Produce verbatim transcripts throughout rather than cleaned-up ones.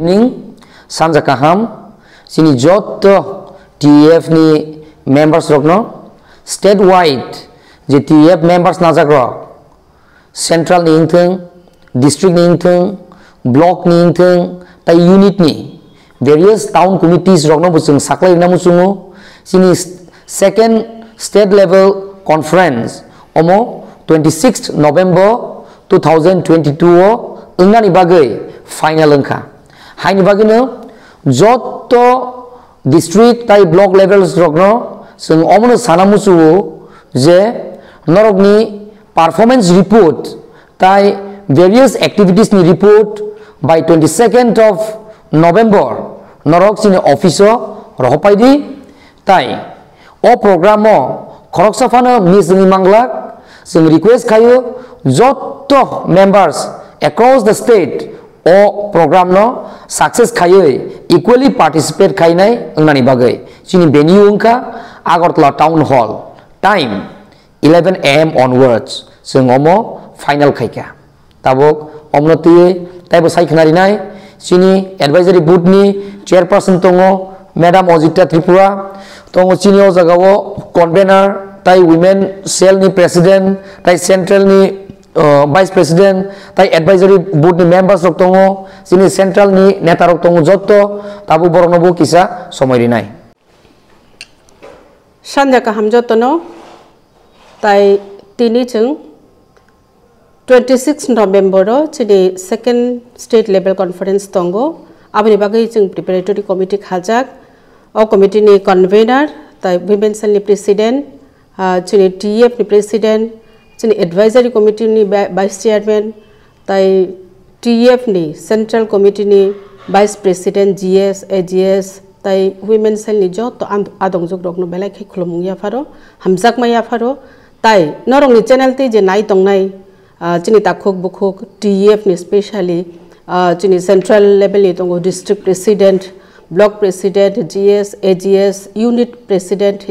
Ning sanja kaham, chini jotto T F ni members rokno, statewide je T F members najak rok, central ni wngthung, district ni wngthung, block ni wngthung, tai unit ni various town committees rokno bo chwng saklai rwna muchungo. Chini second state level conference omo twenty sixth November two thousand twenty-two o wngnani bagwi final wngkha. Haini bagwino jotto district tai block levels rokno chwng omono sana muchungo je norokni performance report tai various activities ni report by twenty-second of November norok chini office o rohopai di. Tai o program o khoroksa phano miss wngwi manglak, chwng request khaio jotto members across the state o program no success khaiwi equally participate khainai wngnani bagwi. Chini venue wngkha Agartala Town Hall. Time eleven A M onwards chwng omo final khaikha. Tabuk omno twiwi taibo sai khna rinai chini advisory board ni chairperson tongo Madam Ojita Tripura, tongo chini o jaga o convener tai women cell ni president tai central ni, uh, vice president tai advisory board ni members rok tongo, chini central ni neta rok tongo jotto, tabuk borok no bo kisa somoi rinai. Sanja kaham jotono, tai tini chwng twenty six November o chini second state level conference tongo, aboni bagwi chwng preparatory committee khajak. O committee ni convener tai women cell ni president, ah, chini T F ni president, chini advisory committee ni ba-, vice chairman, tai T F ni central committee ni vice president, G S, A G S, tai women cell ni joto and-, adongjwk rokno belai khe khulumung yapharo, hamjakma yapharo, tai norokni channel tei je nai tongnai, ah, chini takhuk bukhuk T F ni specially, ah, chini central level ni tongo district president, block president, G S, A G S, unit president,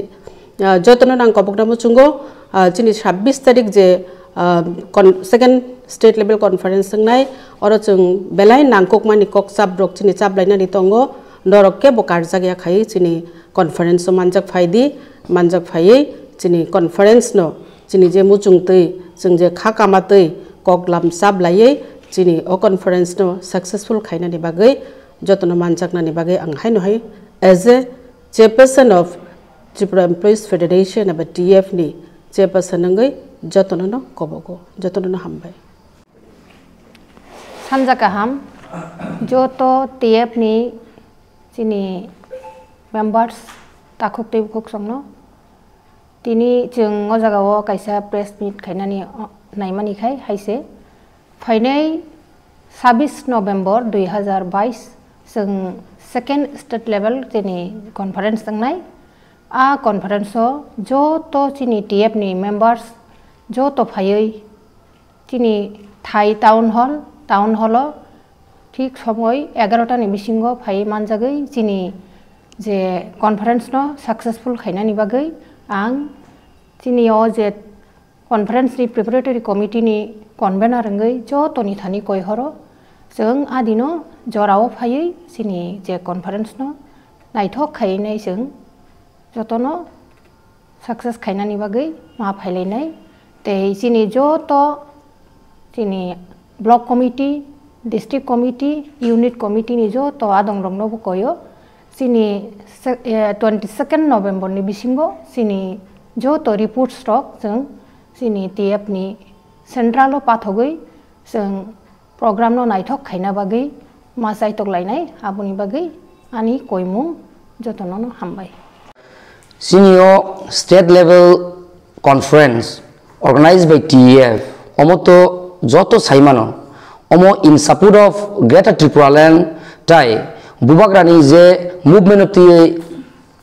ah, jotono nang kobokna muchungo, ah, chini sabbish tarik je, ah, con-, second state level conference wngnai, oro chwng belai nangkukmani kok chap rok chini chap lainani tongo, norok kebo karjak ya khai chini conference o manjak phai di, manjak phaiwi chini conference no chini je muchung twi, chwng je kha kama twi kok lam chap laiwi chini o conference no successful khainani bagwi jotono manjaknani bagwi ang haino hai as a chairperson of Tripura Employees Federation eba T F ni chairperson wngwi jotono no kobogo, jotono no hambai. Sanja kaham, joto T F ni chini members takhuk tei bukhuk songno. Tini chwng o jaga o kaisa press meet khainani, o, naimani khai hai se. Phainai sabbish November dui hazar bais chwng second state level chini conference wngnai. A conference o joto chini T F ni members joto phaiwi chini thai town hall, town hall o thik somoi egarota ni bisingo phaiwi manjagwi chini je conference no successful khainani bagwi ang chini o je conference ni preparatory committee ni convener wngwi joto ni thani koi horo chwng a dino jorao phaiwi chini je conference no naithok khaiwi nai chwng jotono success khainani bagwi ma phailainai. Tei chini joto chini block committee, district committee, unit committee ni joto adong rokno bo koyo. Chini se-, eh, twenty second November ni bisingo chini joto reports rok chwng chini T F ni central o pathogwi chwng program no naithok khaina bagwi ma chaitok lainai, aboni bagwi ani koimung jotono no hambai. Chini o state level conference organized by T F, omo to joto saimano, omo in support of Greater Tripura Land tai bubagrani je movement o twiwi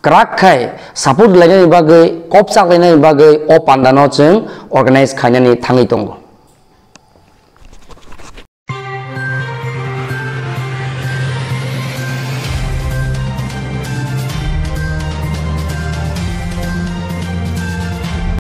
kwrak khai support lainani bagwi, kop chaklainani bagwi o pandano chwng organize khainani thangwi tongo.